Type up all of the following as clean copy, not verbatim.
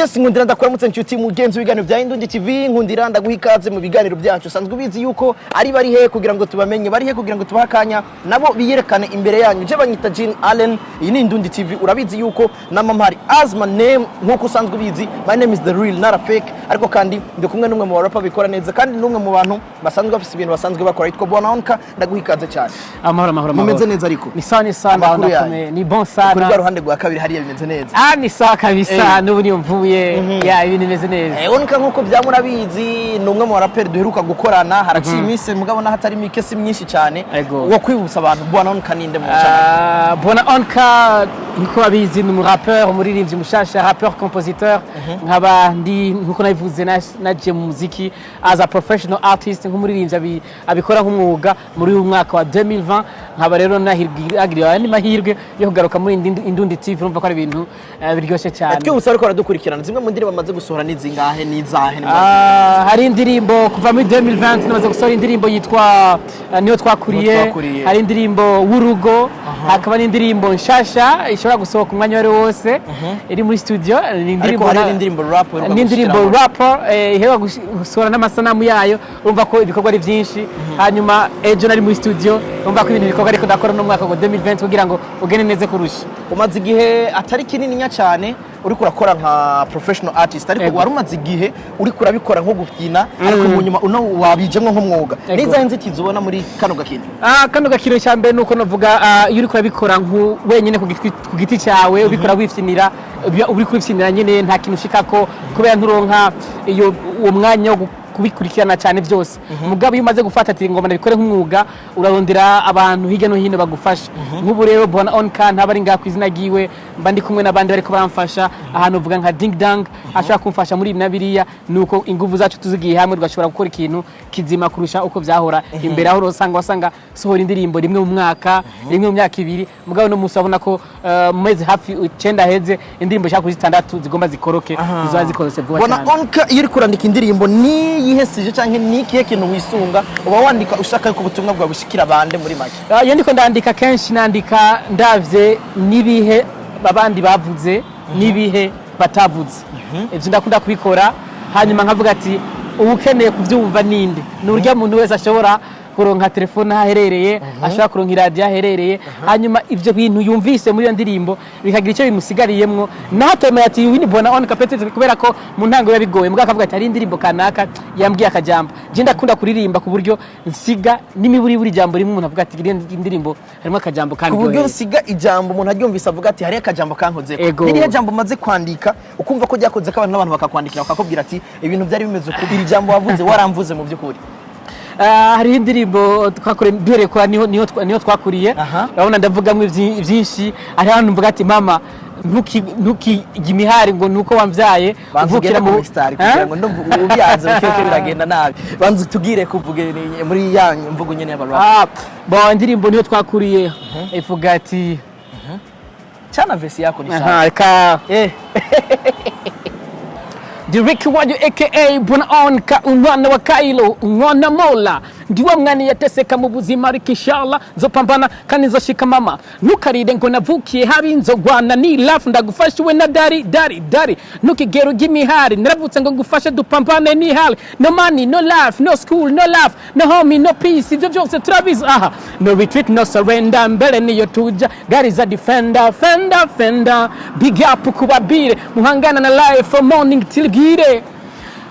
Yes, nkundira ndakuramutse nshuti mugenzi w'ibiganiro bya Indundi TV. Nkundira ndaguha ikaze mu biganiro byacu. Usanzwe ubizi yuko ari bari he kugira ngo tubamenye, bari he kugira ngo tubahe akanya nabo biyerekane imbere yanyu. Je banyita Jean Allen, iyi ni Indundi TV. Urabizi yuko namamari as my name, nkuko usanzwe ubizi, my name is the real, not a fake. Ariko kandi ndi kumwe n'umwe mu barapa bikora neza, kandi n'umwe mu bantu basanzwe bafise ibintu basanzwe bakora, yitwa Bwana Onka. Ndaguha ikaze cyane. Amahoro, amahoro, amahoro. Mumeze neza ariko? Ni sawa, ni sawa. Amakuru ndakomeye. yanyu? Ni bon Kuri sana. rwa ruhande rwa kabiri hariya bimeze neza? Ah, ni sawa kabisa. N'ubu niyo mvuye ya, ibintu bimeze neza. Onka, nk'uko bya murabizi, ni umwe mu baraperi duheruka gukorana. Haraciye iminsi, mugabo naho atari mike, si myinshi cyane. Ego. Wo kwibutsa abantu, Bwana Onka ninde mu ncamake? Ah, Bwana Onka, nkuko babizi, ni umurapeur, umuririmbyi mushasha, rappeur compositeur. Nkaba ndi, nkuko nabivuze, naje mu muziki as a professional artist, nk'umuririmbyi abikora nk'umwuga muri uyu mwaka wa 2020. Nkaba rero nahirwe andi mahirwe yo kugaruka muri Indundi TV. Urumva ko ari ibintu biryoshye cyane. Twibutsa ariko baradukurikirana, zimwe mu ndirimbo bamaze gusohora ni zingahe, n'izahe? Ah, hari indirimbo kuva muri 2020 namaze gusohora indirimbo yitwa Niyo Twakuriye. Niyo Twakuriye. Hari indirimbo W'urugo, hakaba n'indirimbo nshasha ishobora gusohoka umwanya wari wose, iri muri studio. Ni Ariko indirimbo hari n'indirimbo rap uheruka n'indirimbo gushiramo. rapper iheruka gusohora n'amasanamu yayo. Urumva ko ibikorwa ari byinshi. Hanyuma ejo nari muri studio. Urumva ko ibintu bikorwa ariko ndakora no mwaka wa 2020 kugira ngo ugende neza kurusha. Umaze igihe atari kinininya cyane uriko urakora nka professional artist, ariko wari umaze igihe uriko urabikora nko gufyina, ariko mu nyuma uno wabijemwo nk'umwuga. N'izahe nzitizi ubona muri kano gakino? Ah, kano gakino cya mbere nuko navuga, iyo uriko urabikora wenyine ku giti cyawe, ubikora wifyinira, uri kwifyinira nyine, nta kintu ushikako kubera nturonka iyo uwo mwanya wo kubikurikirana cyane byose. Mugabo iyo umaze gufata ati ngoma ndabikore nk'umwuga, urarondera abantu hirya no hino bagufasha. Nk'ubu rero Bwana Onka ntaba ari ngaha ku izina ryiwe, mba ndi kumwe n'abandi bariko baramfasha. Ahantu uvuga nka Ding Dang ashobora kumfasha muri ibi na biriya, nuko inguvu zacu tuzigiye hamwe tugashobora gukora ikintu kizima kurusha uko byahora imbere, aho usanga wasanga sohora indirimbo rimwe mu mwaka, rimwe mu myaka 2. Mugabo no munsi urabona ko mu mezi hafi 9 aheze, indirimbo ishaka kuri zitandatu zigomba zikoroke, zizoba zikorotse vuba Bona cyane. Onka, iyo uri kurandika indirimbo, ni iyihe sujet canke ni ikihe kintu wisunga uba wandika ushaka ko ubutumwa bwawe bushikira bande muri make? Ah, iyo ndiko ndandika, kenshi nandika ndavye n'ibihe abandi bavuze n'ibihe batavuze. Ivyo ndakunda kubikora, hanyuma nkavuga ati uba ukeneye kuvyumva ninde? Ni urya muntu wese ashobora kuronka telefone aho aherereye, ashobora kuronka iradiyo aho aherereye, hanyuma ivyo bintu yumvise muri iyo ndirimbo bikagira icyo bimusigariyemwo, naho atemeye ati uyu ni Bona Onka peut-être, kubera ko mu ntango biba bigoye. Mugabo akavuga ati hari indirimbo kanaka yambwiye akajambo. Je ndakunda kuririmba ku buryo nsiga n'imiburiburi ijambo rimwe, umuntu avuga ati iriya ndirimbo harimo akajambo Ku buryo kandyoheye. nsiga ijambo, umuntu aryumvise avuga ati hariyo akajambo kankozeko. Ego. Nirihe jambo umaze kwandika ukumva ko ryakoze ko abantu, n'abantu bakakwandikira bakakubwira ati ibintu byari bimeze uku, iri jambo wavuze waramvuze mu by'ukuri? Ah, hariho indirimbo twakoreye duhereye kwa niho Twakuriye. Urabona ndavugamwo ivyinshi. Hariho ahantu mvuga ati mama, ntukijye imihari ngo nuko wambyaye. Banza ugende ku misitari kugira Eh? ngo ndumva ubyanze buke biragenda nabi. Banza utubwire kuvuge muri ya mvugo nyene y'abarap. Ah, bon, indirimbo Niho Twakuriye ivuga ati Chana verse yako ni aha, sawa. Reka. Diriki wanyu aka Bwana Onka, umwana wa Kailo, umwana Mola, ndiwe mwana yateseka mu buzima, ariko inshallah nzopambana kandi nzoshika. Mama, ntukarire ngo navukiye habi, nzogwana ni life, ndagufasha we na dari dari dari. Ntukigere ujya imihari, naravutse ngo ngufashe dupambane ni hali. No money no life, no school no life, no homie no peace, ibyo byose turabizi aha. No retreat, no surrender, mbere niyo tuja gari za defender fender fender. Big up kubabire muhangana na life from morning till bwire.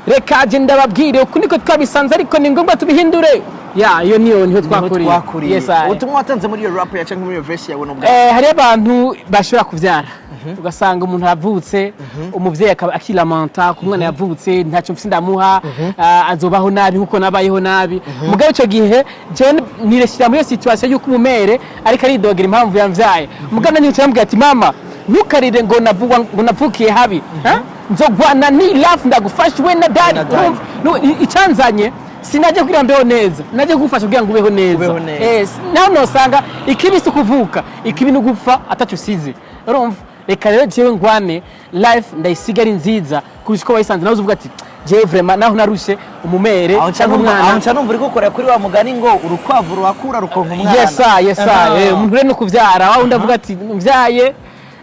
Reka je ndababwire, uku niko twabisanze, ariko ni ngombwa tubihindure. Ya, iyo niyo Niho Twakuriye. Twakuriye. Yes, I. Ubutumwa watanze muri iyo rap ya cyangwa muri iyo verse yawe n'ubwa Hariyo abantu bashobora kubyara, ugasanga umuntu avutse, umuvyeyi akaba akilamenta ku mwana yavutse, ntacyo mfise ndamuha, azobaho nabi nkuko nabayeho nabi. Mugabo ico gihe jewe nireshyira muri iyo situation yuko umumere ariko aridogera impamvu yamvyaye. Mugabo nanjye nca ati mama, ntukarire ngo navugwa ngo navukiye habi. Ha? Nzogwana ni life, ndagufasha we na daddy. Na daddy. Urumva? No, icanzanye sinajya kugira mbeho neza, najya kugufasha kugira ngo ubeho neza. Ubeho neza. Naho nosanga ikibi si ukuvuka, ikibi ni ugupfa ataco usize. Urumva, reka rero jewe ngwane life ndayisiga ari nziza kurusha uko wayisanze. Nawe uvuga ati jewe vraiment naho narushe umumere Aho nca cyangwa numva, aho umwana. nca numva uri gukorera kuri wa mugani ngo urukwavu rurakura rukonka umwana. Yes sir. Umuntu rero no kuvyara wa wundi avuga ati mvyaye,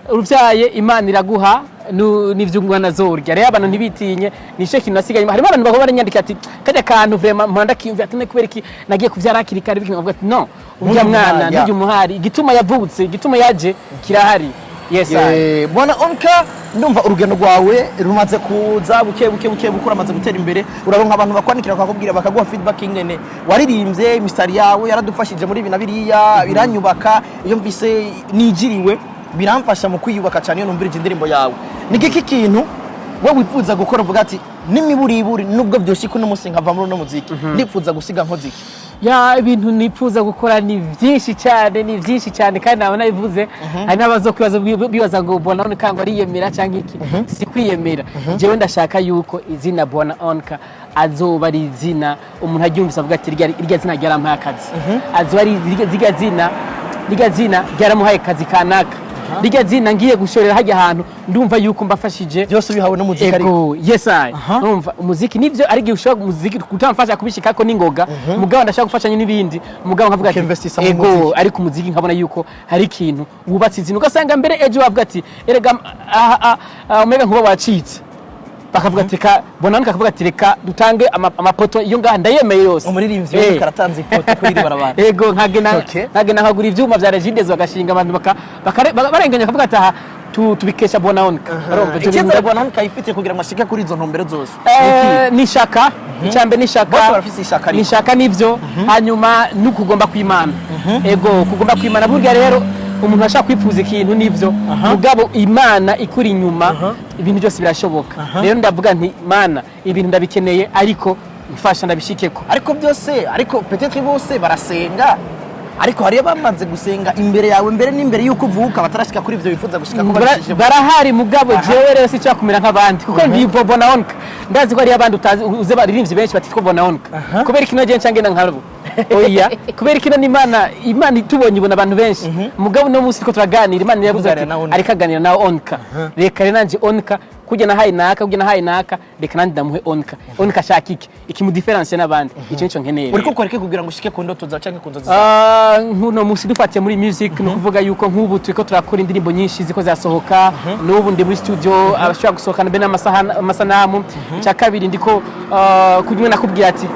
uruvyaye, Imana iraguha. N'ivyo umwana azorya. Rero abantu ntibitinye, nico kintu nasigaye. Harimo abantu bagomba baranyandika ati kajya kantu vraiment mpora ndakiyumvira, ati "Ne kubera iki nagiye kuvyara hakiri kare?" Bityo nkavuga ati no, urya Ntujye mwana umuhari, ntujye umuhari, igituma yavutse, igituma yaje kirahari. Yes, I. Bwana Onka, ndumva urugendo rwawe rumaze kuza buke buke buke buke, uramaze gutera imbere, uraronka abantu bakwandikira, bakakubwira, bakaguha feedback ingene waririmbye imisitari yawe yaradufashije muri ibi na biriya, biranyubaka, iyo mvise nijiriwe biramfasha mu kwiyubaka cyane iyo numvirije indirimbo yawe. Ni giki kintu we wifuza gukora, uvuga ati n'imiburiburi nubwo byoshika uno munsi nkava muri uno muziki, ndifuza gusiga nkoze iki? Ya, ibintu nifuza gukora ni byinshi cyane, ni byinshi cyane, kandi naba nabivuze hari n'abazokwibaza, bibaza ngo Bwana Onka ngo ariyemera cyangwa iki. Si kwiyemera, jewe ndashaka yuko izina Bwana Onka azoba ari izina umuntu aryumvise avuga ati irya zina ryarampaye akazi, azoba ari irya zina ryaramuhaye akazi kanaka, rirya zina ngiye gushorera hajya ahantu ndumva yuko mbafashije. Byose ubihawe n'umuziki ariko? Ego, yes, I. Urumva umuziki nivyo, ari igihe ushobora umuziki kutamfasha kubishikako n'ingoga, mugabo ndashaka gufashanya n'ibindi, mugabo nkavuga ati Ukinvestisa mu ego muziki. Ariko umuziki nkabona yuko hari ikintu wubatse izina, ugasanga mbere ejo bavuga ati erega umega nkuba wacitse, bakavuga ati reka bonani, kavuga ati reka dutange amapoto iyo ngaha ndayemeye yose. Umuririmbyi wese karatanze ipoto kuri iri barabara. Ego, nkagena nkagena nkagura ivyuma vya Regideso, bagashinga abantu barenganya, bakavuga ati aha tubikesha Bona Onka. Urumva ivyo bintu Icyizere Bwana Onka yifitiye kugira ngo ashike kuri izo ntumbero zose? Ni ishaka, icyambere ni ishaka. Bose barafise ishaka ariko. Ni ishaka nivyo, hanyuma n'ukugomba kwimana. Ego, kugomba kwimana. Burya rero umuntu ashaka kwifuza ikintu nivyo, mugabo Imana ikuri inyuma ibintu byose birashoboka. Rero ndavuga nti Mana, ibintu ndabikeneye, ariko mfasha ndabishikeko. Ariko byose, ariko peut-être bose barasenga, ariko hariyo bamaze gusenga imbere yawe, mbere n'imbere y'uko uvuka, batarashika kuri ibyo bifuza gushika ko babishije. Barahari, mugabo jewe rero sinshobora kumera nk'abandi, kuko ndi Bona Onka. Ndazi ko hariyo abandi utazi uze baririmbyi benshi batitwa Bona Onka. Kubera ikino gihe nca ngenda nkabo, oya, kubera ikino ni Imana. Imana itubonye ibona abantu benshi, mugabo no munsi turiko turaganira, Imana yavuze ati Kuganira na Onka. Ariko aganira na Onka, reka rero nanje Onka kujya nahaye naka, kujya nahaye naka, reka nanje ndamuhe Onka. Onka ashaka iki ikimudifférencier n'abandi? Icyo nico nkeneye. Uriko ukora iki kugira ngo ushike ku ndoto zawe canke ku nzozi zawe? Nk'uno munsi dufatiye muri music, ni ukuvuga yuko nk'ubu turiko turakora indirimbo nyinshi ziko zirasohoka. N'ubu ndi muri studio, abashobora gusohokana be n'amasanamu. Icya kabiri, ndiko kumwe nakubwira ati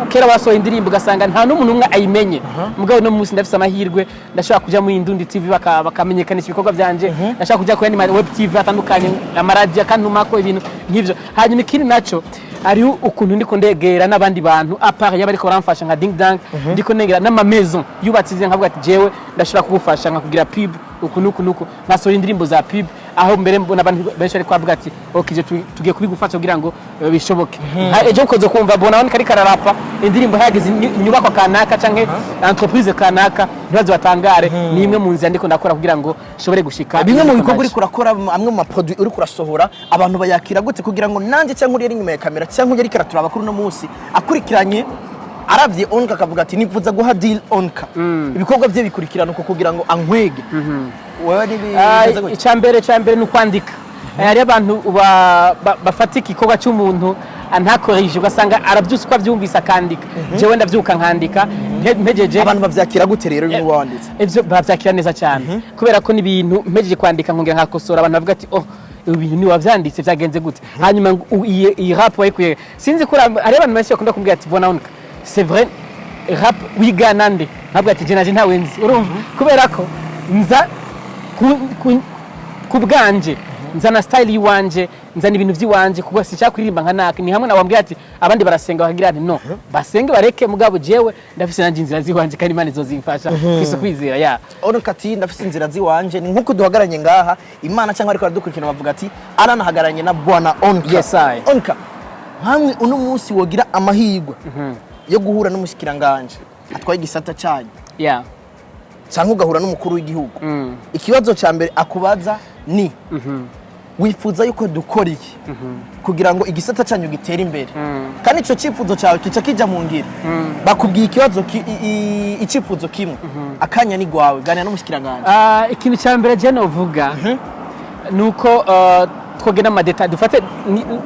kera wasohoye indirimbo ugasanga nta n'umuntu umwe ayimenye, mugabo uno munsi ndafise amahirwe, ndashobora kuja muri Indundi TV bakamenyekanisha ibikorwa byanje, ndashobora kuja kuri ma web TV atandukanye, amaradiyo akantumako, ibintu nk'ivyo. Hanyuma ikindi naco, hariho ukuntu ndiko ndegera n'abandi bantu à part y'abariko baramfasha nka Ding Dang, ndiko ndegera n'ama maison yubatse izina, nkavuga ati jewe ndashobora kugufasha nkakugira pub uku nuku nuku, nkasohora indirimbo za pub, aho mbere mbona abantu benshi ariko bavuga ati ok, ivyo tugiye kubigufasha kugira ngo bishoboke. Nka ejo ukoze kumva bona kariko kararapa indirimbo hageze inyubakwa kanaka canke entreprise kanaka, ntibaze batangare. Ni imwe mu nzira ndiko ndakora kugira ngo nshobore gushika Bimwe mu ndiko bikorwa ndaje. uriko urakora, amwe mu maproduit uriko urasohora, abantu bayakira gute, kugira ngo nanjye cyangwa uri inyuma ya kamera cyangwa uri ariko araturaba kuri uno munsi akurikiranye, aravye Onka akavuga ati nifuza guha deal Onka, ibikorwa bye bikurikirana uko kugira ngo ankwege wewe n'ibimeze gutya? Icya mbere ni ukwandika. Hariyo abantu bafata igikorwa cy'umuntu ntakorije, ugasanga arabyutse uko abyumvise akandika. Jewe ndabyuka nkandika, mpejeje. Abantu bavyakira gute rero iyo wanditse? Ivyo bavyakira neza cyane, kubera ko n'ibintu mpejeje kwandika nkongera nkakosora, abantu bavuga ati oh, ibi bintu ni wavyanditse byagenze gute? Hanyuma ngo iyi rap wayikuye? Sinzi ko hariyo abantu benshi bakunda kumbwira ati Bona Onka, c'est vrai, rap wigana nde? Nkavuga ati je naje ntawe nzi. Urumva, kubera ko nza ku bwanje, nzana style yiwanje, nzana ibintu by'iwanje, kuko sinshaka kuririmba nka naka. Ni hamwe nawambwira ati abandi barasenga, bakagira ati no basenge bareke, mugabo jewe ndafise nanje inzira ziwanje, kandi Imana izozimfasha, mfise kwizera ya. Onka ati ndafise inzira ziwanje. Ni nkuko duhagaranye ngaha, Imana cyangwa ariko aradukurikirana bavuga ati aranahagaranye na Bwana Onka. Yes, I. Onka, nkamwe uno munsi wogira amahirwe yo guhura n'umushikiranganje atwaye igisata cyanyu cyangwa ugahura n'umukuru w'igihugu, ikibazo cya mbere akubaza ni wifuza yuko dukora iki kugira ngo igisata cyanyu gitere imbere? Kandi icyo cyifuzo cyawe kica kijya mu ngiro. Bakubwiye ikibazo icyifuzo kimwe, akanya ni gwawe, ganira n'umushikiranganje. Ikintu cya mbere je novuga ni uko twogenda mu madétails dufate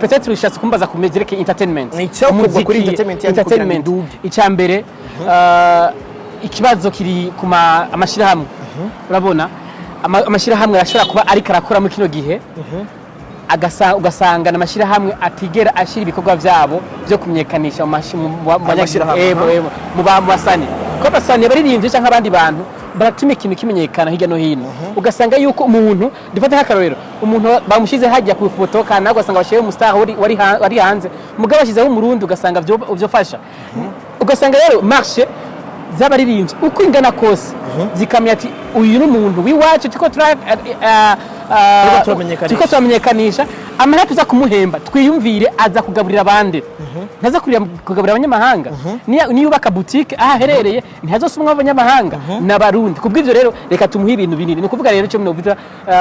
peut-être ushatse kumbaza ku byerekeye entertainment. Ni icyakorwa Umuziki, kuri entertainment yanyu kugira ngo entertainment. iduge. Icya mbere, ikibazo kiri ku amashyirahamwe. Urabona amashyirahamwe arashobora kuba ariko arakora muri kino gihe. Ugasanga n'amashyirahamwe atigera ashyira ibikorwa byabo byo kumenyekanisha mu Amashyirahamwe, mu basani, kuko abasani, abaririmbyi cyangwa abandi bantu baratuma ikintu kimenyekana hirya no hino. Ugasanga yuko umuntu, dufate nk'akarorero, umuntu bamushyize hajya ku ifoto kanaka, ugasanga bashyiraho umustar wari hanze, mugabo bashyizeho Umurundi, ugasanga vyofasha. Ugasanga rero marché z'abaririmbyi uko ingana kose zikamenya ati uyu ni umuntu w'iwacu turiko Turiko turamenyekanisha. Turiko turamenyekanisha, amahera tuza kumuhemba twiyumvire aza kugaburira abandi, ntaza kugaburira abanyamahanga. Niyubaka boutique aho aherereye, ntihazosumwa abanyamahanga n'Abarundi. Kubw'ivyo rero reka tumuhe ibintu binini. Ni ukuvuga rero icyo bita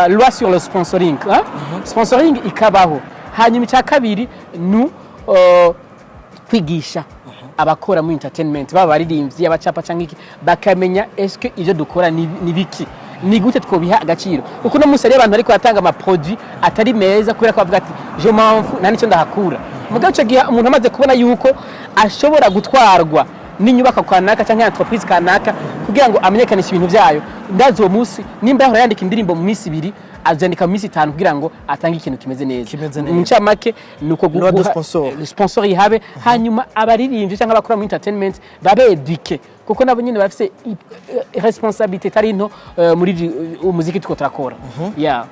loi sur le sponsoring, hein? Sponsoring ikabaho. Hanyuma icya kabiri ni kwigisha abakora muri entertainment, baba abaririmbyi, abacapa cyangwa iki, bakamenya eske ibyo dukora ni biki, ni gute twobiha agaciro, kuko uno munsi hariyo abantu bariko baratanga amaproduit atari meza kubera ko bavuga ati je m'en fous, nta nicyo ndahakura. Mugabo ico gihe umuntu amaze kubona yuko ashobora gutwarwa n'inyubako kanaka cyangwa entreprise kanaka kugira ngo amenyekanishe ibintu byayo, ndazi uwo munsi nimba yahora yandika indirimbo mu minsi 2, azandika mu minsi 5 kugira ngo atange ikintu kimeze neza. Kimeze neza. Mu ncamake ni uko Loi de sponsor. Sponsor ihabe, hanyuma abaririmbyi cyangwa abakora muri entertainment babe éduqué, kuko nabo nyine bafise responsabilité itari nto muri umuziki tuko turakora, yeah.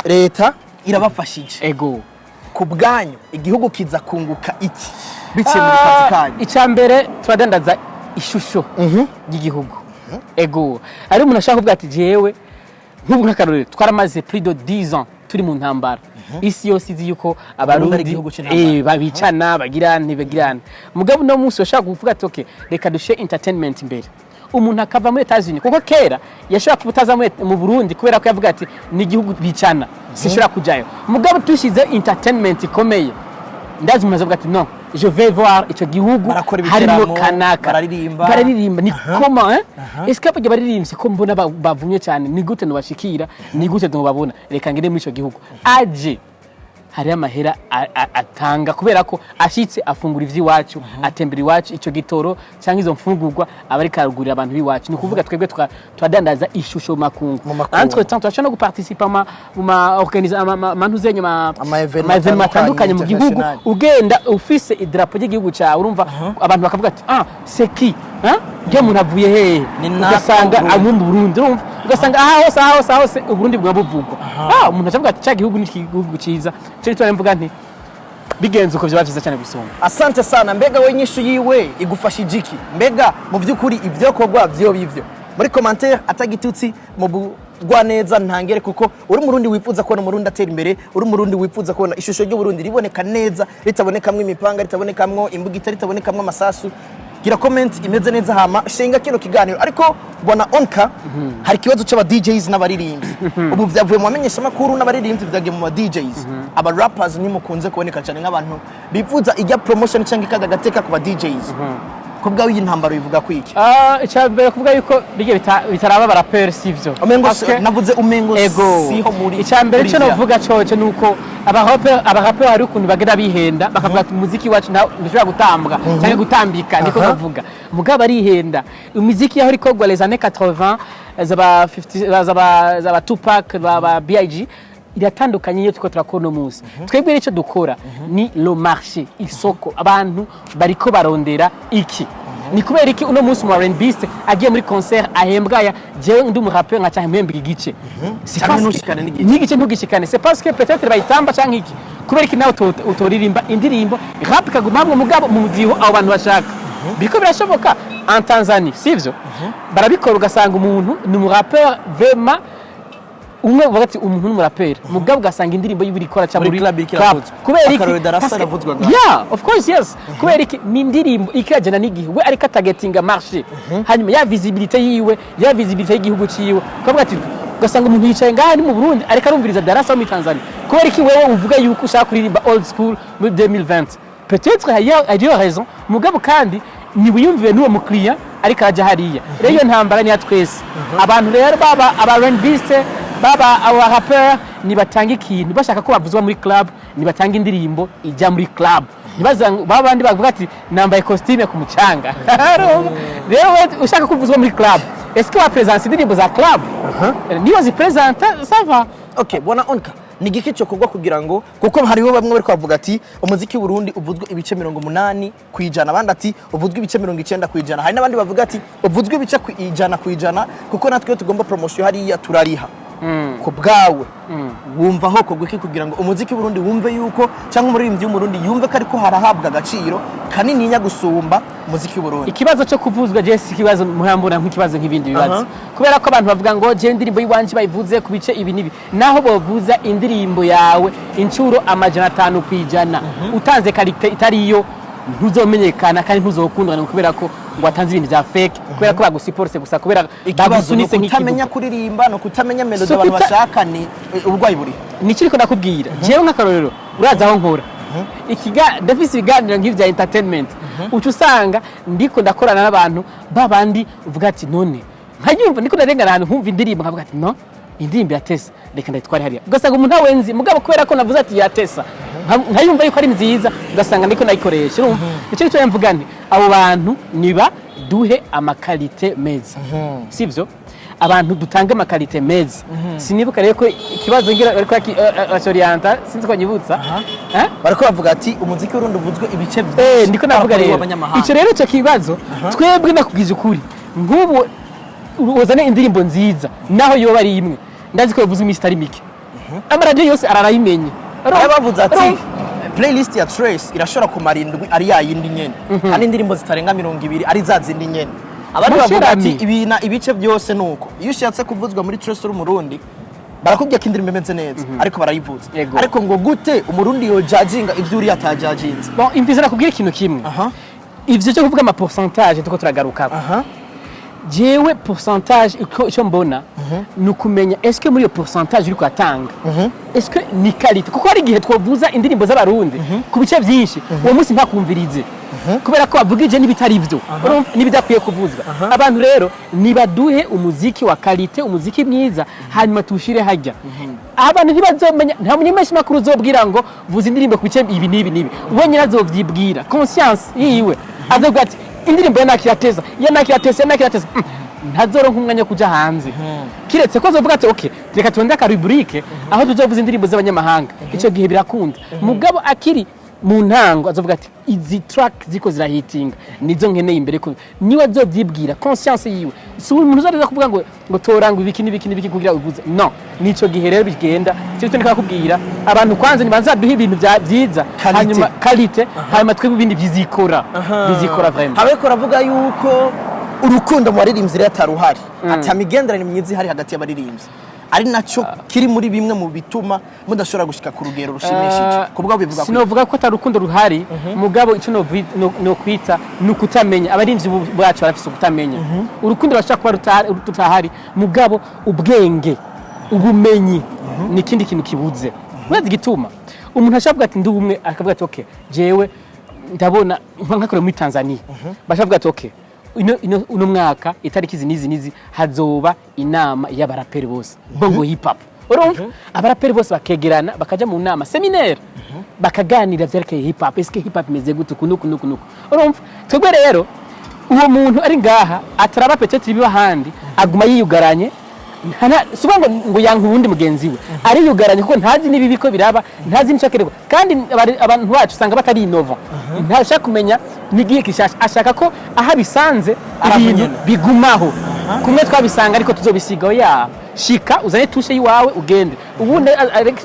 Leta irabafashije. Ego. Ku bwanyu, igihugu kiza kunguka iki biciye mu kazi kanyu? Icya mbere, turadandaza ishusho ry'igihugu. Ego, hari umuntu ashaka kuvuga ati jewe nk'ubu, nk'akarorero, twaramaze plus de 10 ans turi mu ntambara, isi yose izi yuko ari Abarundi igihugu c'intambara. Babicana, bagira ntibagirana. Mugabo uno munsi ushaka kuvuga ati okay, reka dushe entertainment imbere, umuntu akava muri Etats-Unis, kuko kera yashobora kuba utaza mu Burundi kubera ko yavuga ati ni igihugu bicana, sinshobora kujayo. Mugabo tushize entertainment ikomeye, ndazi umuntu azavuga ati non, je vais voir ico gihugu Barakora harimo ibiteramo, kanaka, bararirimba. Bararirimba, ni comment, hein? Est-ce que abajya baririmbye ko mbona bavumye cyane, ni gute nobashikira, ni gute nobabona? Reka ngende muri ico gihugu. Aje hariho amahera atanga kubera ko ashitse afungura ivy'iwacu, atembera iwacu, ico gitoro cyangwa izo mfungurwa aba ariko aragurira abantu b'iwacu. Ni ukuvuga twebwe twadandaza ishusho mu makungu. Mu makungu. Entre temps turashobora no guparticipa mu ma organisa ama mantuzenye ma Ama événement ama événement atandukanye mu gihugu. International. Ugenda ufise idarapo ry'igihugu cyawe, urumva abantu bakavuga ati ah, c'est qui, hein, ryo muntu avuye hehe? Ni nako Ugasanga Burundi. abo mu Burundi, urumva, ugasanga aha hose, aha hose, aha hose Uburundi bwa buvugwa. Ah, umuntu acavuga ati cya gihugu ni igihugu cyiza. Cyo gituma mvuga nti bigenze uko byaba byiza cyane gusumba. Asante sana. Mbega we, inyishu yiwe igufashije iki? Mbega mu by'ukuri ibyokorwa byo bivyo muri commentaire atagitutsi mu bugwaneza ntangere, kuko uri Umurundi wifuza kubona Umurundi atera imbere, uri Umurundi wifuza kubona ishusho ry'Uburundi riboneka neza, ritabonekamwo imipanga, ritabonekamwo imbugita, ritabonekamwo amasasu, gira comment imeze neza, hama shenga kino kiganiro. Ariko bwana Onka, hari ikibazo c'aba DJs n'abaririmbyi. Ubu vyavuye mu bamenyesha makuru n'abaririmbyi, vyagiye mu ba DJs. Aba rappers ntimukunze kuboneka cyane nk'abantu bifuza ijya promotion cyangwa ikaga gateka ku ba DJs. Ko bwawe iyi ntambaro bivuga kwiki? Ah, icya mbere kuvuga yuko bijya bitaraba abaraperi sivyo. Umengo Parce que- navuze umengo Ego. siho muri Icya mbere muri cyo vya. novuga coco ni uko abaraperi hari ukuntu bagenda bihenda, bakavuga ati umuziki wacu ntushobora gutambwa cyangwa gutambika, niko bavuga. Mugabo barihenda. Imiziki yaho ikorwa les années 80 zaba 50, zaba Tupac, ba B.I.G, iratandukanye iyo turiko turakora uno munsi. Twebwe icyo dukora ni le marché, isoko, abantu bariko barondera iki. Ni kubera iki uno munsi umu R&Biste agiye muri concert ahembwa aya, jewe ndi umurapeur nkaca mpembwa igice? C'est Canke parce que- ntushikane n'igice. N'igice ntugishikane, c'est parce que peut-être bayitamba canke iki. Kubera iki nawe utoririmba indirimbo rap ikaguma hamwe, mugabo mu mudiho abo bantu bashaka? Biriko birashoboka en Tanzanie, sivyo? Barabikora, ugasanga umuntu ni umurapeur vraiment, umwe uvuga ati umuntu ni umuraperi, mugabo ugasanga indirimbo yiwe irikora ca Muri muri club iriko iravuzwa. Kubera iki? Akarorero Darasa Parce que- aravuzwa ngaho. Yeah, of course, yes. Kubera iki? Ni indirimbo ikirajana n'igihe, we ariko atagetinga marché, hanyuma ya visibilité yiwe, ya visibilité y'igihugu ciwe, ukavuga ati ugasanga umuntu yicaye ngaha ni mu Burundi ariko arumviriza Darasa wo muri Tanzania. Kubera iki wewe uvuga yuko ushaka kuririmba old school muri 2020? Peut-être hariyo raison, mugabo kandi ntiwiyumviye n'uwo mukiriya ariko arajya hariya. Rero iyo ntambara ni iya twese. Abantu rero baba aba R&Biste, baba aba rappeur, nibatanga ikintu bashaka ko bavuzwa muri club, nibatanga indirimbo ijya muri club. Ntibaza baba bandi bavuga ati nambaye costume ku mucanga. Rero we ushaka kuvuzwa muri club, est-ce que wapresenta indirimbo za club? Niyo zipresenta, ça va. Okay, bwana Onka, ni igiki cyo kugwa kugira ngo, kuko hariho bamwe bari kubavuga ati umuziki w'u Burundi uvuzwe ibice 80%, abandi ati uvuzwe ibice 90%, hari n'abandi bavuga ati uvuzwe ibice 100%, kuko natwe iyo tugomba promotion hariya turariha. Ku bwawe wumva aho kugwa iki kugira ngo umuziki w'u Burundi wumve yuko, cyangwa umuririmbyi w'Umurundi yumve ko ariko harahabwa agaciro kanininya gusumba umuziki w'u Burundi? Ikibazo cyo kuvuzwa, je si ikibazo muhambura nk'ikibazo nk'ibindi bibazo, kubera ko abantu bavuga ngo je indirimbo y'iwanje bayivuze ku bice ibi n'ibi. Naho bovuza indirimbo yawe inshuro 500%, utanze qualité itariyo ntuzomenyekana kandi ntuzokundwa, kubera ko ngo watanze ibintu bya fake, kubera ko bagusiporse gusa, kubera Ikibazo ni bagusunitse ukutamenya nk'ikibuga. kuririmba, ni ukutamenya melody So abantu bashaka, ni uburwayi buri? Nicyo ariko ndakubwira, jewe nk'akarorero, uraza aho nkora ndafise ibiganiro nk'ivya entertainment, uca usanga ndiko ndakorana n'abantu babandi uvuga ati none nkayumva ndiko ndarengana ahantu nkumva indirimbo, nkavuga ati no, indirimbo yatesa, reka ndayitware hariya. Ugasanga umuntu ntawenzi, mugabo kubera ko navuze ati yatesa, nkayumva yuko ari nziza, ugasanga ndiko ndayikoresha. Urumva nicyo gituma mvuga nti abo bantu niba duhe ama qualité meza, sivyo? Abantu dutange ama qualité meza. Sinibuka rero ko ikibazo ngira bariko bacyorienta, sinzi ko nyibutsa. Eh? Bariko bavuga ati umuziki w'Urundi uvuzwe ibice Eh, ndiko navuga par rapport rero w'abanyamahanga. Icyo rero, icyo kibazo twebwe, nakubwiza ukuri, nk'ubu uzane indirimbo nziza naho yoba ari imwe, ndazi ko yavuze iminsi itari mike, amaradiyo yose ararayimenye. Bari bavuze ati playlist ya Trace irashobora kumara indwi ari ya yindi nyene, kandi indirimbo zitarenga 20 ari za zindi nyene. Abandi bavuga ati Musherami. ibina ibice byose nuko iyo ushatse kuvuzwa muri Trace uri Umurundi, barakubwira ko indirimbo imeze neza ariko barayivuza. Ariko ngo gute Umurundi yojajinga ivyo uriya atajajinze? Bon, imviza nakubwira ikintu kimwe. Ivyo cyo kuvuga ama pourcentage tuko turagarukako, jewe pourcentage uko icyo mbona ni ukumenya est-ce que muri iyo pourcentage uri kuratanga, est-ce que ni qualité? Kuko hari igihe twovuza indirimbo z'Abarundi ku bice byinshi, uwo munsi ntakumvirize kubera ko bavugije n'ibitari byo. Urumva, n'ibidakwiye kuvuzwa. Abantu rero nibaduhe umuziki wa qualité, umuziki mwiza, hanyuma tuwushire hajya abantu ntibazomenya. Nta munyamashyi makuru uzobwira ngo vuza indirimbo ku bice ibi n'ibi n'ibi. We nyine azovyibwira, conscience yiwe azovuga ati indirimbo ya nakirateza, ya nakirateza, ya nakirateza. Ntazoronka umwanya wo kuja hanze, kiretse ko azovuga ati okay, reka turonde aka rubrique aho tuzovuza indirimbo z'abanyamahanga. Ico gihe birakunda. Mugabo akiri mu ntango azovuga ati izi track ziko zirahitinga nizo nkeneye imbere, ko niwe azovyibwira, conscience yiwe. Si umuntu uzaza kuvuga ngo toranga ibiki n'ibiki n'ibiki kugira uvuze no. Nico gihe rero bigenda. Icyo cyo ndikakubwira, abantu kwanza nibanza duhe ibintu vyiza. Qualité. Hanyuma qualité, hanyuma twebwe ibindi bizikora, bizikora vraiment. Habeko ravuga yuko urukundo mu baririmbyi rero ataruhari, ati imigenderanire myiza ihari hagati y'abaririmbyi ari nacyo kiri muri bimwe mu bituma mudashobora gushika ku rugero rushimishije. Ku bwabo bivuga ko Sinovuga ko atari urukundo ruhari, mugabo icyo nokwita ni ukutamenya. Abarinzi bacu barafise ukutamenya. Urukundo rurashobora kuba rutahari, mugabo ubwenge, ubumenyi ni ikindi kintu kibuze. Urazi igituma umuntu ashobora kuvuga ati ndi umwe, akavuga ati okay, jewe ndabona nkakorera muri Tanzania, bashobora kuvuga ati okay, uno mwaka itariki izi n'izi n'izi hazoba inama y'abaraperi bose bongo hip hop. Urumva, abaraperi bose bakegerana, bakaja mu nama séminaire, bakaganira vyerekeye hip hop, eske hip hop imeze gute, uku nuku nuku nuku. Urumva, twebwe rero uwo muntu ari ngaha ataraba peut-être ibiba ahandi, aguma yiyugaranye. Si ukuvuga ngo yanka uwundi mugenzi we, ariyugaranye kuko ntazi n'ibibi ko biraba, ntazi n'icyo akenerwa. Kandi abantu bacu usanga batari innova, ntashaka kumenya n'igihe gishasha, ashaka ko aho abisanze Ari aho ibintu nyene. bigumaho kumwe twabisanga, ariko tuzobisigaho ya shika uzane touche yiwawe ugende, ubundi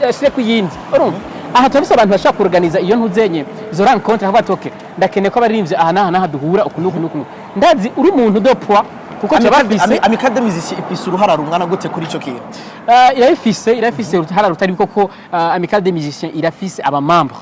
ashire ku yindi. Urumva, aha turafise abantu bashobora kuorganiza iyo ntuzenye izo rencontre, akavuga ati okay, ndakeneye ko abaririmbyi aha n'aha n'aha duhura uku n'uku n'uku n'uku. Ndazi uri umuntu de poids kuko turabafise. Amicale des musiciens ifise uruhara rungana gute kuri ico kintu? Irafise uruhara rutari, koko Amicale des musiciens irafise aba membre,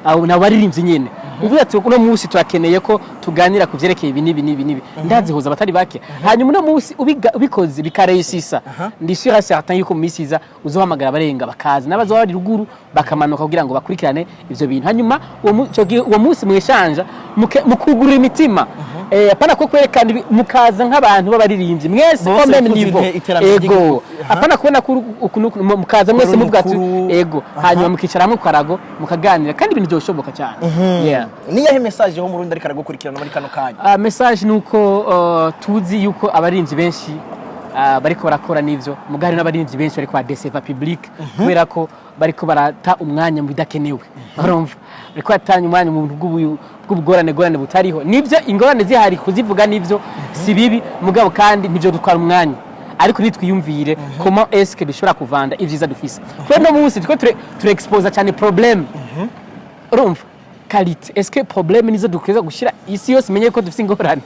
abo nabo baririmbyi nyene. Uvuze ati uno munsi turakeneye ko tuganira ku vyerekeye ibi n'ibi n'ibi n'ibi, ndazihuza abatari bake. Hanyuma uno munsi ubikoze bikareusisa, ndi sûr et certain yuko mu minsi iza uzohamagara abarenga bakaza, n'abazoba bari ruguru bakamanuka kugira ngo bakurikirane ivyo bintu. Hanyuma ico gihe, uwo munsi mweshanja mukugurura imitima, apana ko kwerekana mukaza nk'abantu b'abaririmbyi mwese Bose au même bifuza niveau. iterambere Ego. ry'igihugu. Apana kubona ko uku mukaza mwese Uri muvuga ati mukuru. ego. Hanyuma mukicara hamwe ku karago mukaganira, kandi ibintu byoshoboka cyane. Yeah. Niyahe message ho Murundi ariko aragukurikirana muri kano kanya? Message ni uko tuzi yuko abarinzi benshi Bariko barakora n'ivyo, mugabo hari n'abaririmbyi benshi bariko badeseva public kubera ko bariko barata umwanya mu bidakenewe. Urumva, bariko batanya umwanya mu bintu bw'ubugorane, gorane butariho. Nivyo, ingorane zihari kuzivuga nivyo, si bibi, mugabo kandi nivyo dutwara umwanya, ariko nitwiyumvire comment est-ce que dushobora kuvanda ivyiza dufise, kubera no munsi turiko turexposa cyane problème. Urumva, qualité, est-ce que problème nizo dukwiza gushira isi yose imenye ko dufise ingorane?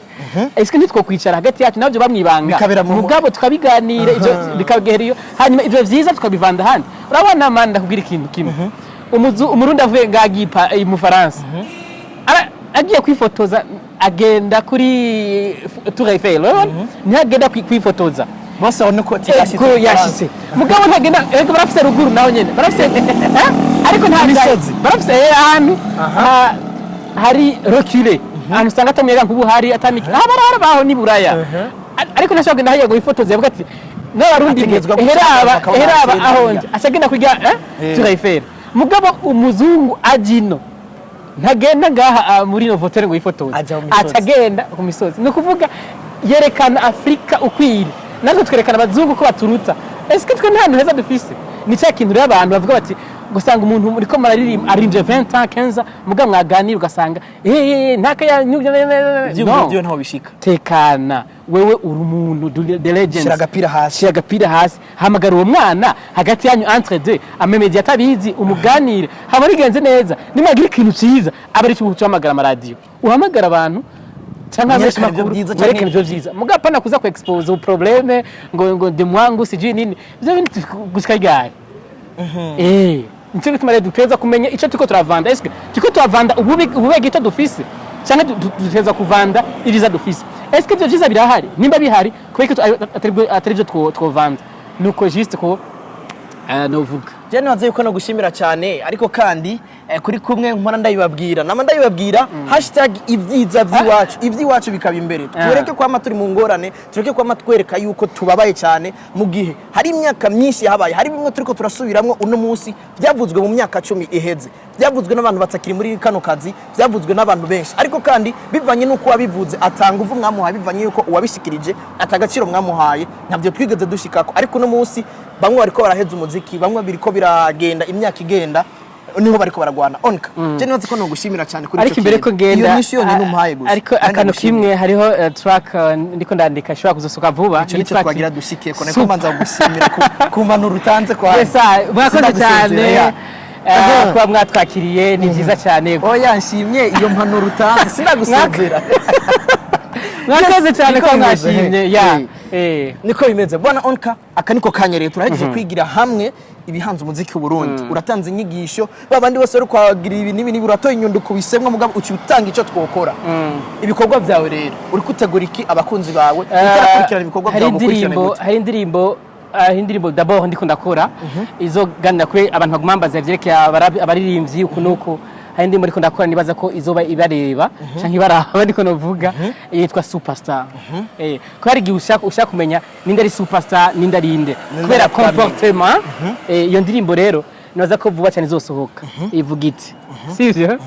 Est-ce que ntitwokwicara hagati yacu nabyo bamwibanga, Bikabera mugabo tukabiganira, ivyo bikagera iyo, hanyuma ivyo vyiza tukabivanda ahandi? Urabona man, ndakubwira ikintu kimwe. Umurundi avuye ngaha agiye mu Faransa, agiye kwifotoza, agenda kuri Tour Eiffel, urabona? Ntihagenda kwifotoza. Bose babona ko ko yashitse, mugabo ntagenda. Ego, barafise ruguru naho nyene barafise, ariko nta Imisozi. Barafise ahantu hari reculé, ahantu usanga atamuyaga nkubu hari ataniki, aha barahara baho ni Buraya. Ariko ntashobora kugenda hariya ngo yifotoze, yavuga ati n'Abarundi Ategerezwa guca heraba akabona heraba ateye aho hariya. nje acagenda kurya Tour Eiffel. Mugabo umuzungu ajino ntagenda ngaha muri Novotel ngo yifotoze. Aja mu misozi. Aca agenda ku misozi. Ni ukuvuga yerekana Afurika ukwiri, natwe twerekana abazungu ko baturuta. Ese twe nta hantu heza dufise? Ni cya kintu rero abantu bavuga bati gusanga umuntu muriko muraririmba aririmbye 20 ans, 15 ans, mugabo mwaganira ugasanga ntaka ya Ivyiyumviro vyiwe ntaho bishika. Tekana, wewe uri umuntu the legend. Shira agapira hasi. Shira agapira hasi, hamagara uwo mwana hagati yanyu, entre deux, amemedia atabizi, umuganire, haba bigenze neza. Nimwagira ikintu ciza, aba ari cyo uhamagara amaradiyo, uhamagara abantu cyangwa Mwerekane abamenyesha ivyo makuru, vyiza. Mwerekane ivyo vyiza, mugabo apana kuza ku expose problème ngo de mwangu sijui nini. Ivyo bintu gushika ryari? Nico gituma rero duteza kumenya ico turiko turavanda. Eske turiko turavanda ububi, ubube gito dufise, canke duteza kuvanda ivyiza dufise? Eske ivyo vyiza birahari? Nimba bihari, kubera ko atari byo twovanda? Nuko juste ko novuga. Je nibaza yuko no gushimira cyane, ariko kandi kuri kumwe mpora ndabibabwira, nama ndabibabwira, #ibyiza by'iwacu, iby'iwacu bikaba imbere. Tureke kwama turi mu ngorane, tureke kwama twereka yuko tubabaye cyane mu gihe hari imyaka myinshi yahabaye. Hari bimwe turiko turasubiramwo uno munsi byavuzwe mu myaka 10 iheze, byavuzwe n'abantu batakiri muri kano kazi, byavuzwe n'abantu benshi, ariko kandi bivanye n'uko wabivuze atanga uvu mwamuhaye, bivanye y'uko uwabishikirije atagaciro mwamuhaye, ntabyo twigeze dushikako. Ariko uno munsi bamwe bariko baraheza umuziki, bamwe biriko biragenda, imyaka igenda niho bariko baragwana. Onka, je nibaza ko nogushimira cyane kuri Ariko ico imbere ko kintu. ngenda, Iyo nyishu yonyine umpaye gusa. Ariko Kandi akantu ndagushimira. kimwe, hariho track ndiko ndandika ishobora kuzosoka vuba. Ico nicyo Yitwa twagira dushike ko niko Super. mbanza gushimira ku mpanuro utanze kwa Yes, mwakoze Sinagusezera, cyane ya. Kuba mwatwakiriye, ni byiza cyane. Oya, nshimye iyo mpanuro utanze, sinagusezera. Mwakoze cyane Niko ko bimeze, mwashimye. he. Ya. Niko bimeze, bwana Onka. Aka niko kanya rero turahejeje kwigira hamwe ibihanze umuziki w'u Burundi. Uratanze inyigisho, babandi bose bari kwagira ibi n'ibi n'ibi, uratoye inyundo kubisemwa, mugabo uci utanga icyo twokora. Ibikorwa byawe rero, uri kutegura iki abakunzi bawe? Utarakurikirana ibikorwa Hari byawe, mukurikirane indirimbo gute? Hari indirimbo d'abord ndiko ndakora izoganira kuri abantu baguma bambaza ivyerekeye abaririmbyi uku nuku. Hari indirimbo ndiko ndakora, nibaza ko izoba ibareba canke ibaraba, ndiko novuga yitwa Superstar. Ko hari igihe ushaka kumenya ninde ari superstar, ninde ari inde, Ninde kubera ari upcoming. comportement. Iyo ndirimbo rero nibaza ko vuba cyane izosohoka. Ivuga iti, sivyo?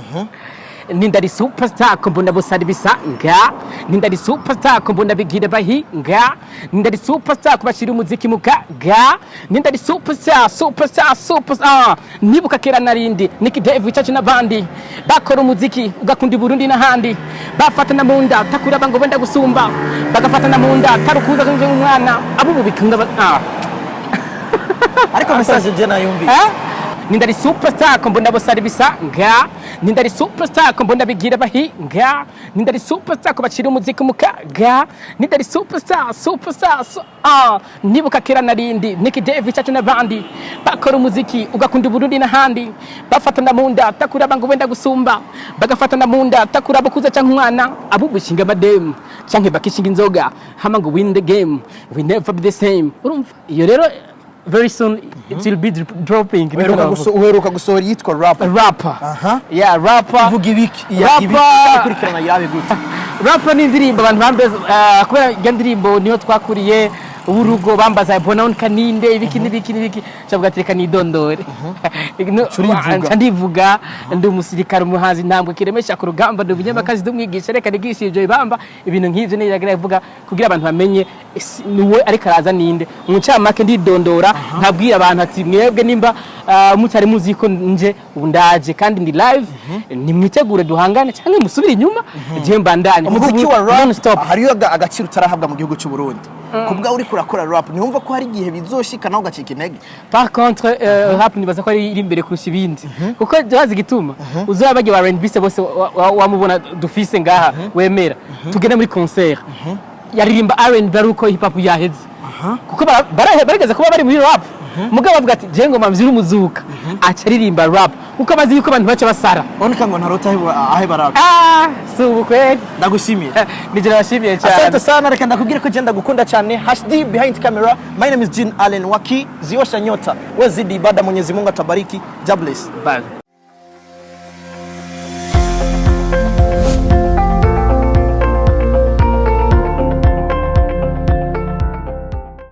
Ninda ari superstar ko mbona bose ari bisanga, ninda ari superstar ko mbona bigira bahinga, ninda ari superstar ko bashyira umuziki mu kaga, ninda ari superstar, superstar, superstar. Nibuka kera narindi Nick Dave Chachi n'abandi bakora umuziki ugakunda i Burundi n'ahandi, bafatana mu nda takuraba ngo wenda gusumba, bagafatana mu nda tarukuza umwana abo ubu bikunda Ariko message je nayumvise. Eh? Ninda ari superstar ko mbona bose ari bisanga, ninda ari superstar ko mbona bigira bahinga, ninda ari superstar ko bacira umuziki mu kaga, ninda ari superstar, superstar. Nibuka kera narindi Nick Dave Chacho n'abandi bakora umuziki ugakunda i Burundi n'ahandi, bafatana mu nda takuraba ngo wenda gusumba, bagafatana mu nda takuraba kuza canke umwana abo bushinga amademu canke bakishinga inzoga hama ngo win the game, we never be the same. Urumva iyo rero very soon it will be dropping. Uheruka gusohora iyitwa Rap. Rapper. Aha. Yeah, rapper. Ivuga ibiki? Iya Rapper. Ibiki ikurikirana yabe gute? Rapper ni indirimbo abantu bambe, kubera iyo ndirimbo niyo twakuriye. w'urugo bambaza bona kaninde, ibiki n'ibiki n'ibiki, cavuga ati reka nidondore. No, Urivuga. nca ndivuga: ndi umusirikare, umuhanzi, ntambwe kiremesha ku rugamba, ndi umunyamakazi, ndi umwigisha, reka nigishe ibyo ibamba. Ibintu nk'ivyo niragira kuvuga kugira abantu bamenye ese niwe ariko araza ninde. Mu ncamake ndidondora, nkabwira abantu ati mwebwe nimba mutari muzi ko nje, ubu ndaje kandi ndi live, nimwitegure duhangane cyangwa musubire inyuma, je mbandanye. Umuziki wa rap Non stop. hariyo agaciro utarahabwa mu gihugu cy'u Burundi. Kubwa uri kurakora rap, ntiwumva ko hari igihe bizoshika nawe ugacika intege? Par contre, rap nibaza ko ari iri imbere kurusha ibindi, kuko jazi igituma uzaba bagiye ba R&B se bose wamubona dufise ngaha wemera tugende muri concert yaririmba R&B ari uko hip hop yaheze, kuko barigeze kuba bari muri rap, mugabo bavuga ati je ngoma mvyira umuzuka, aca aririmba rap kuko bazi yuko abantu baca basara. Boneka ngo ntarota aheba rap. Ah, si ubu kweli. Ndagushimiye. Nije nabashimiye cyane. Asante sana. Reka ndakubwire ko genda gukunda cyane. HD behind camera. My name is Jean Allen Waki ziosha nyota, wezidi ibada. Mwenyezi Mungu atabariki. God bless. Bye.